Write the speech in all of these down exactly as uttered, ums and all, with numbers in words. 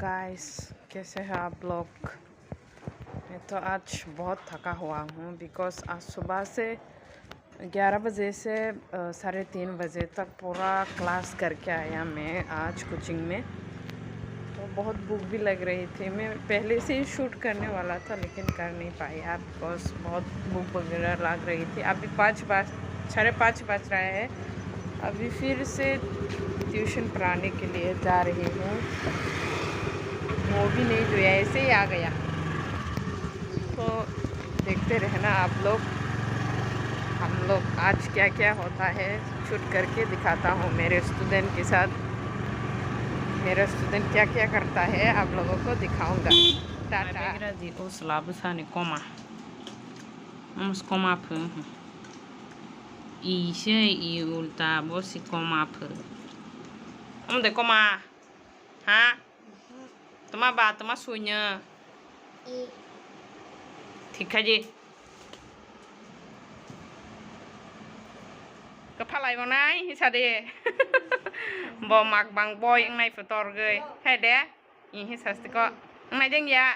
गाइस, कैसे हैं आप लोग? मैं तो आज बहुत थका हुआ हूँ, बिकॉज आज सुबह से ग्यारह बजे से, अ, साढ़े तीन बजे तक पूरा क्लास करके आया मैं आज कोचिंग में। तो बहुत भूख भी लग रही थी। मैं पहले से ही शूट करने वाला था, लेकिन कर नहीं पाया, बिकॉज बहुत भूख वगैरह लग रही थी। अभी पाँच बज, साढ़े पाँच बज रहा है। अभी फिर से ट्यूशन पढ़ाने के लिए जा रही हूँ। वो भी नहीं धोया, ऐसे ही आ गया। तो देखते रहना आप लोग, हम लोग आज क्या क्या होता है, शूट करके दिखाता हूँ मेरे स्टूडेंट के साथ। मेरा स्टूडेंट क्या क्या करता है, आप लोगों को दिखाऊंगा। Tata. Begra di o sla bwsani koma. Omo se koma phu. I se i ulta bo se koma phu. Omo de koma. Ha? Toma ba, toma suinya. Thik khaji. Kaphalai monai hisa de. Bo mak bang boi wngnai phutor goi. Hai de. Ihi sasti ko. Wngnai deng ya.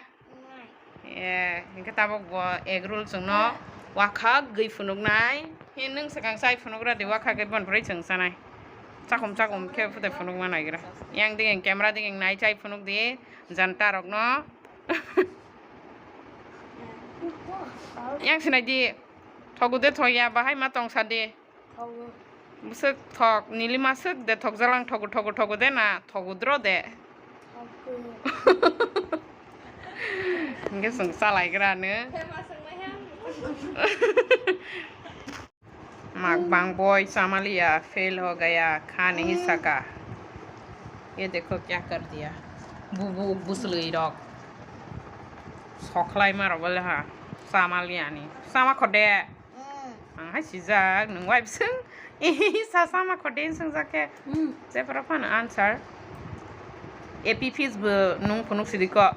Eh, hingke tabok bo egg roll chwngno wakhak gwi phunuknai. Hi nwng swkang chai phunugra di wakhak gwi bon phrwi chwng chanai. Chakum chakum khe phutai phunukma naigra. Yang ding camera ding nai chai phunuk di janta rokno. Yang sinai di thogu de thoya bahai ma tong sa di. Bwswk thok, nilima swk de thokjalang thogo, thogo, thogo de na thogo dro de. Hingke chwng chalaigra no. Mak bang boi chamaliya, fail ho gaya, khani hi saka. Ye dekho kya kar diya. Bubu buslui rok. Sokhlai ma rok bole ha. Chamaliya ni. Sama khode. Ang hai sijak, nwng wife swng. Sa sama khode swng jak khe. Jepra phano answer. A P fees bo nwng phunuk sidi ko.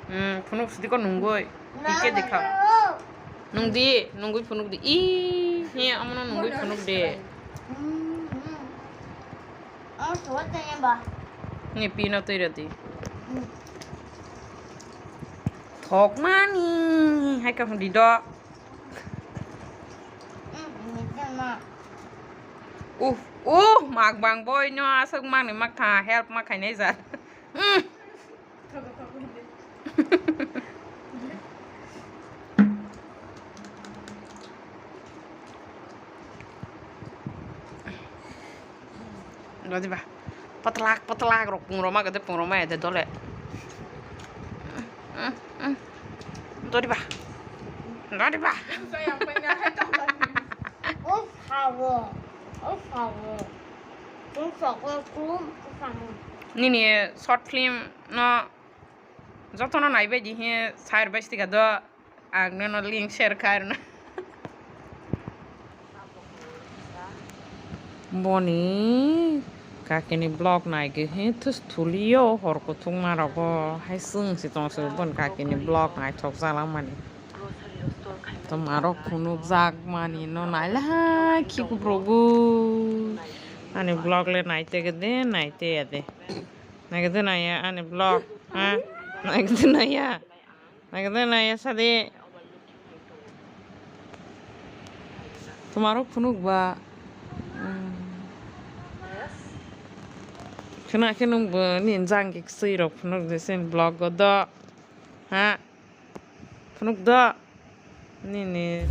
Hmm, phunuk sidi ko nungoi. Tike dikha. Nung di, nungoi phunuk di. I, he, amono nungoi phunuk de. Ni pino twi radi. Thokmani, hai ka hundi do. Uh, uh, mak bang boi no aswk mani mak tha help ma khainai ja. Dodiba. Patlak, patlak rok pungroma gede pungroma ede dole. Dodiba. Dodiba. Uf, hawo. Uf, hawo. Uf, hawo. Nini short film no jotono naibai di he share bai stika do. Ang nono link share khairna. Boni kakini vlog naigwi he thus thuliyo hor kuthukma rogo hai swng si tongsi bon kakini vlog naithok jalamani. Tomarok phunukjak mani no naila hai khiku progu. Ani vlog le naite gede naite ade. Naigede naya ani vlog ha. Naigede naya. Naigede naya sadi. Tomarok phunuk ba. Khna khe nwng bo ni jang khe kwswi rok phunuk de sen vlog o do. Ha. Phunuk do. Nini.